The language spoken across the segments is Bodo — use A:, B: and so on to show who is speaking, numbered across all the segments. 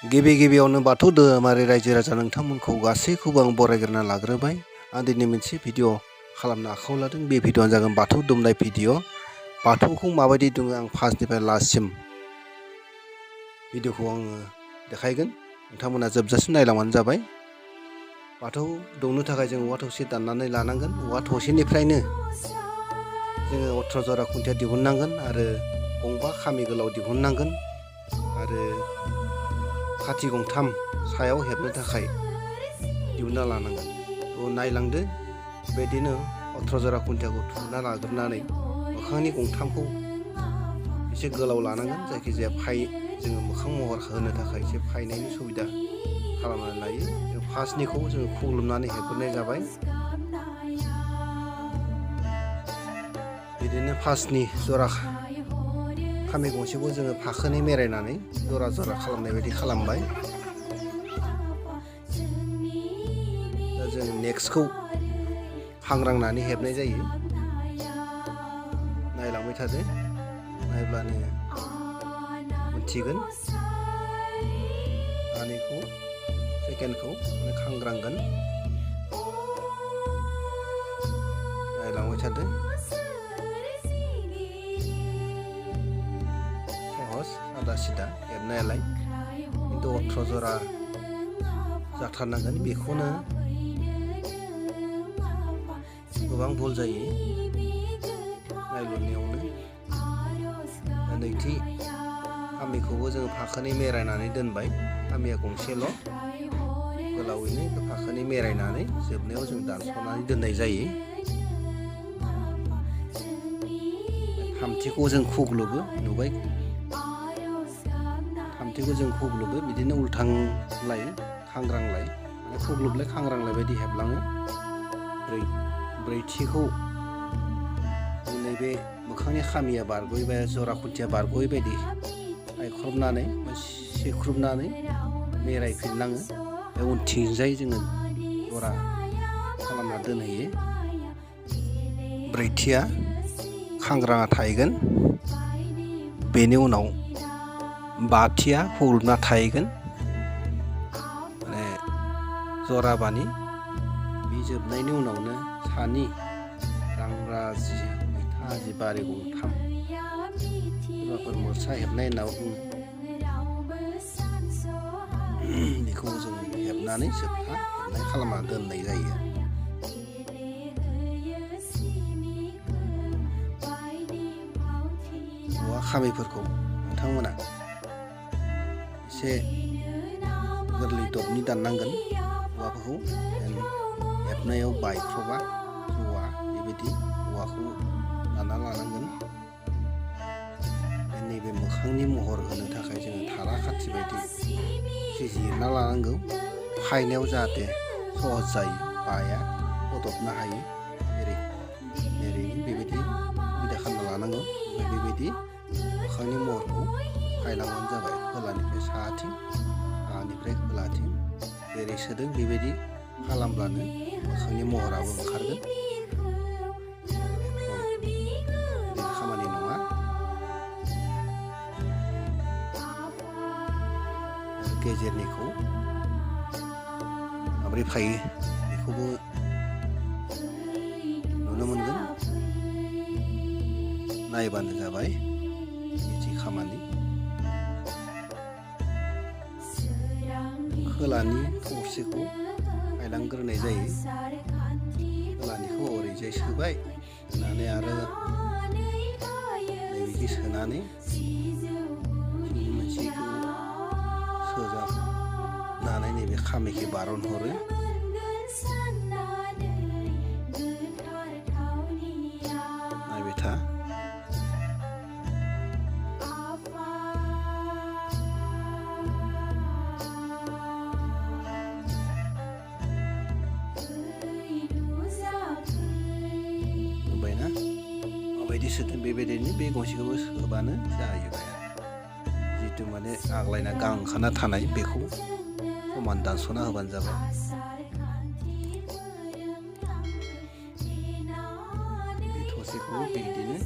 A: गिबियावनो बाथौ धोरोमारि रायजो राजा नोंथांमोनखौ गासैखौबो आं बरायग्रोना लाग्रोबाय। आं दिनै मोनसे भिडिअ खालामनो आखायाव लादों। बे भिडिअआनो जागोन बाथौ दुमनाय भिडिअ। बाथौखौ माबायदि दुमो आं फार्स्टनिफ्राय लास्टसिम भिडिअखौ आङो देखायगोन। नोंथांमोना जोबजासिम नायलांबानो जाबाय। बाथौ दुमनो थाखाय जों औवा थसे दाननानै लानांगोन। औवा थसेनिफ्रायनो जोङो 18 जरा खुन्थिया दिहुननांगोन आरो गंबा खामि गोलाव दिहुननांगोन आरो खाथि गंथाम सायाव हेबनो थाखाय दिहुनना लानांगोन। नायलांदो बेदिनो 18 जरा खुन्थियाखौ थुना लाग्रोनानै मोखांनि गंथामखौ एसे गोलाव लानांगोन। जायखिजाया जोङो मोखां महर होनो थाखाय एसे फायनायनि सुबिदा खालामनानै लायो। जों फार्स्टनिखौ जोङो खुग्लुबनानै हेबग्रोनाय जाबाय। बिदिनो फार्स्टनि जरा खामि गंसेखौ जोङो फाखोनै मेरायनानै जरा खालामनाय बायदि खालामबाय। दा जों नेक्स्टखौ हांग्रांनानै हेबनाय जायो। नायलांबाय थादो, नायब्लानो मिथिगोन। आनिखौ सेकेन्डखौ खांग्रांगोन। नायलांबाय थादो। सहज सादा सिदा हेबनायालाय, खिन्थु 18 जरा जाथारनांगोन। बेखौनो गोबां भुल जायो नायलुनायावनो। नैथि खामिखौबो जोङो फाखोनै मेरायनानै दोनबाय। खामिया गंसेल' गोलावैनो फाखोनै मेरायनानै जोबनायाव जों दानस'नानै दोननाय जायो। थामथिखौ जों खुग्लुबो, नुबाय। थामथिखौ जों खुग्लुबो बिदिनो उल्थांलाय खांग्रांलाय खुग्लुबलाय खांग्रांलाय बायदि हेबलाङो। ब्रैथिखौ नैबे मोखांनि खामिया बारग'योबा जरा खुन्थिया बारग'यै बायदि हायख्रबनानै सेख्रुबनानै मेरायफिननाङो। बे उनथिंजाय जोङो जरा खालामना दोनहैयो। ब्रैथिया खांग्राङा थाहैगोन। बेनि उनाव बाथिया खुग्लुबना थाहैगोन। माने जराबानि बे जोबनायनि उनावनो सानि रांराजि मैथाजि बारि गंथाम, सोरबाफोर मोसा हेबनाय होनना बुङो, बेखौ जों हेबनानै जोबथा हेबनाय खालामना दोननाय जायो। औवा खामिफोरखौ नोंथांमोना एसे गोरलै दबनि दाननांगोन। औवाफोरखौ हेबनायाव बायख्रबा जवा, बेबायदि औवाखौ दानना लानांगोन। नैबे मोखांनि महर होनो थाखाय जोङो थारा खाथि बायदि जिरना लानांगौ। फायनायाव जाहाथे सहज जायो, बाया, फदबनो हायो। बेबायदि सुबिदा खालामना लानांगौ। बेबायदि मोखांनि महरखौ फायलांबानो जाबाय। खोलानिफ्राय साहाथिं, साहानिफ्राय खोलाथिं जेरै सोदों बेबायदि खालामब्लानो मोखांनि महराबो ओंखारगोन। गिदिर खामानि नङा। गेजेरनिखौ माब्रै फायो बेखौबो नुनो मोनगोन। नायबानो जाबाय, इजि खामानि। खोलानि थरसेखौ फायलांग्रोनाय जायो। खोलानिखौ ओरैजाय सोबाय, सोनानै आरो नैबेखि सोनानै मोनसेखौ सोजाबनानै नैबे खामिखौ बारनहरो। नायबाय था। नुबायना माबायदि सोदों? बेबायदिनो बे गंसेखौबो सोबानो जाहैबाय आरो। जिथु माने आग्लायना गांखाना थानाय बेखौ समान दानस'ना होबानो जाबाय। बे थसेखौ बिदिनो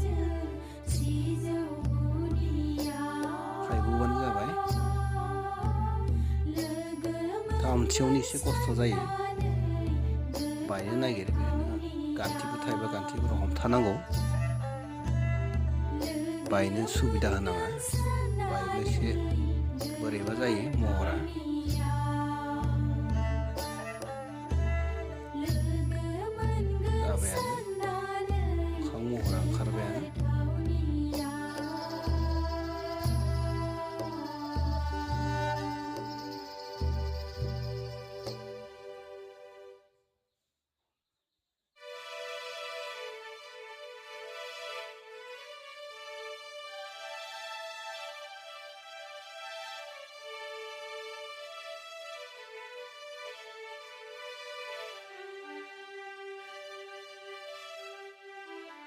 A: खायबोबानो जाबाय। गान्थियावनो एसे खस्थ' जायो, बायनो नागिरो। गान्थिफोर थायोबा गान्थिफोराव हमथानांगौ, बायनो सुबिदा होनाङा, बायब्ला एसे बोरैबा जायो महरा। जाबायानो, मोखां महरा ओंखारबायानो।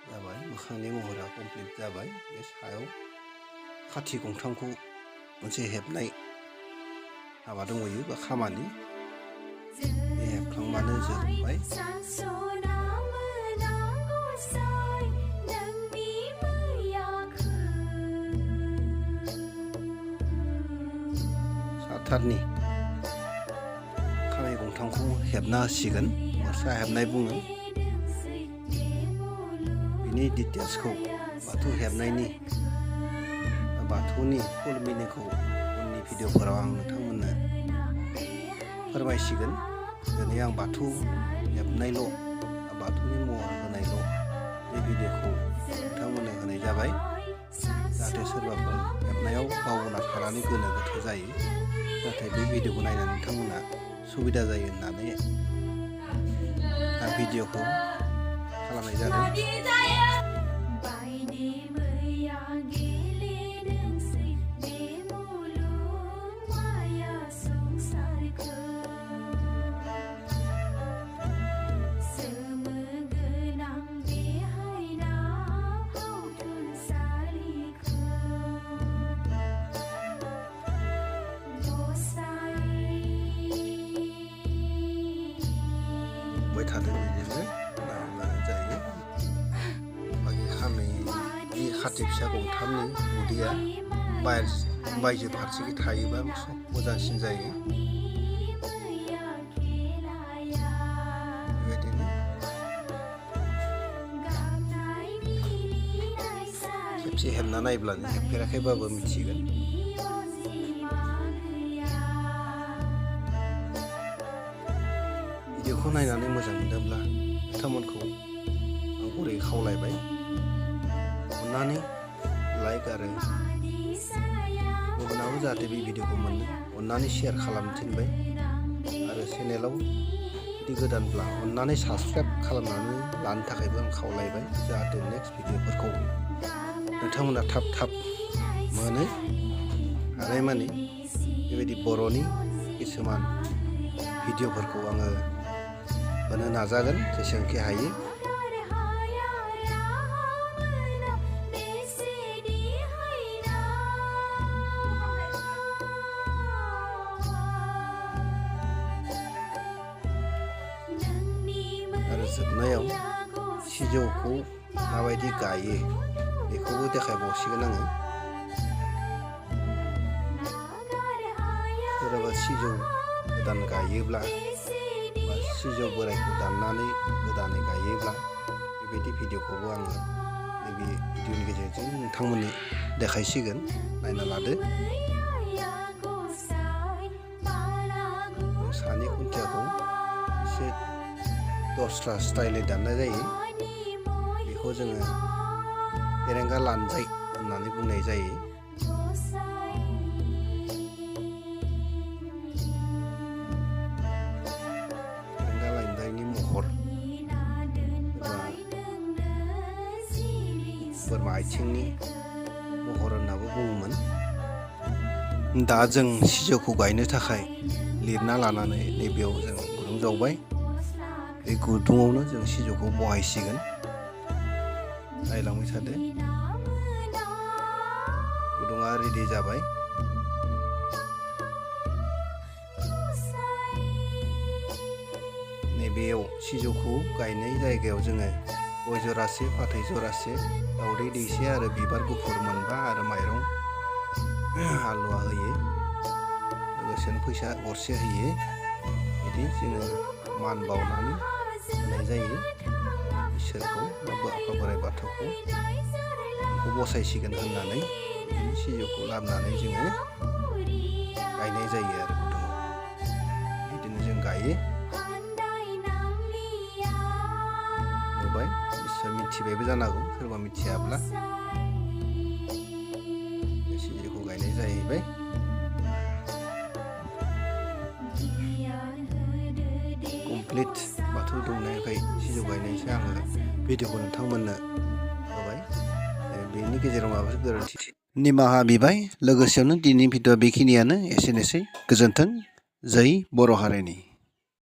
A: जाबाय, मोखांनि महरा कमप्लिट जाबाय। बे सायाव खाथि गंथामखौ मोनसे हेबनाय हाबा दंबायो बा खामानि, बे हेबखांबानो जोबबाय। साथारनि खानाय गंथामखौ हेबना होसिगोन, मुस्रा हेबनाय बुङो। बिनि डिटेल्सखौ बाथौ हेबनायनि बाथौनि फुल मिनिंखौ उननि भिडिअफोराव आं नोंथांमोननो फोरमायसिगोन। दिनै आं बाथौ हेबनायल', बाथौनि महर होनायल' बे भिडिअखौ नोंथांमोननो होनाय जाबाय, जाहाथे सोरबाफोर हेबनायाव बावना थानानै गोनो गोथो जायो। नाथाय बे भिडिअखौ नायनानै नोंथांमोना सुबिदा जायो होननानै आं भिडिअखौ खालामनाय जादों। थादों बिदिनो नांगौ जायो। बाखि खानायनि खाथि फिसा गंथामनि उदैया बायजो फारसेखै थायोबा मोजांसिन जायो। बेबायदिनो खेबसे हेबना नायब्लानो, हेबफेराखैबाबो मिथिगोन। भिडिअखौ नायनानै मोजां मोनदोंब्ला नोंथांमोनखौ आं गुरै खावलायबाय, अननानै लाइक आरो गुबुनाबो जाहाथे बे भिडिअखौ मोनो अननानै शेयार खालामनो थिनबाय। आरो चेनेलाव जुदि गोदानब्ला अननानै साबस्क्राइब खालामनानै लानो थाखायबो आं खावलायबाय, जाहाथे नेक्स्ट भिडिअफोरखौ नोंथांमोना थाब थाब मोनो। हानायमानि बेबायदि बर'नि किसुमान भिडिअफोरखौ आङो होनो नाजागोन जेसेबांखि हायो। आरो जोबनायाव सिजौखौ माबायदि गायो बेखौबो देखायबावसिगोन आङो। सोरबा सिजौ गोदान गायोब्ला बा सिजौ बोरायखौ दाननानै गोदानै गायोब्ला बेबायदि भिडिअखौबो आङो नैबे भिडिअनि गेजेरजों नोंथांमोननो देखायसिगोन, नायना लादो। सानि खुन्थियाखौ एसे दस्रा स्टाइलै दाननाय जायो। बेखौ जोङो फेरेंगा लानजाय होननानै बुंनाय जायो। फेरेंगा लानजायनि महर एबा बोरमा आथिंनि महर होननाबो बुङोमोन। दा जों सिजौखौ गायनो थाखाय लिरना लानानै नैबेयाव जों गुदुं जावबाय। बे गुदुङावनो जों सिजौखौ बहायसिगोन। नायलांबाय थादो, गुदुङा रेडि जाबाय। नैबेयाव सिजौखौ गायनाय जायगायाव जोङो गय जरासे, फाथै जरासे, दावदै दैसे आरो बिबार गुफुर मोनबा आरो माइरं हालुवा होयो, लोगोसेनो फैसा गरसे होयो। बिदि जोङो मान बावनानै होनाय जायो इसोरखौ बा आफा बोराइ बाथौखौ बेखौ बसायसिगोन होननानै बिदिनो सिजौखौ लाबोनानै जोङो गायनाय जायो आरो गुदुङाव बिदिनो जों गायो। नुबाय निस्सय मिथिबायबो जानांगौ सोरबा मिथियाब्ला सिजौखौ गायनाय जाहैबाय। कमप्लिट बाथौ दुमनायनिफ्राय सिजौ गायनायसो आङो भिडिअखौ नोंथांमोननो होबाय। बेनि गेजेराव माबाफोर गोरोन्थि निमाहा बिबाय। लोगोसेयावनो दिनैनि भिडिअ बेखिनियानो एसेनोसै। गोजोन्थों। जै बर' हारिनि।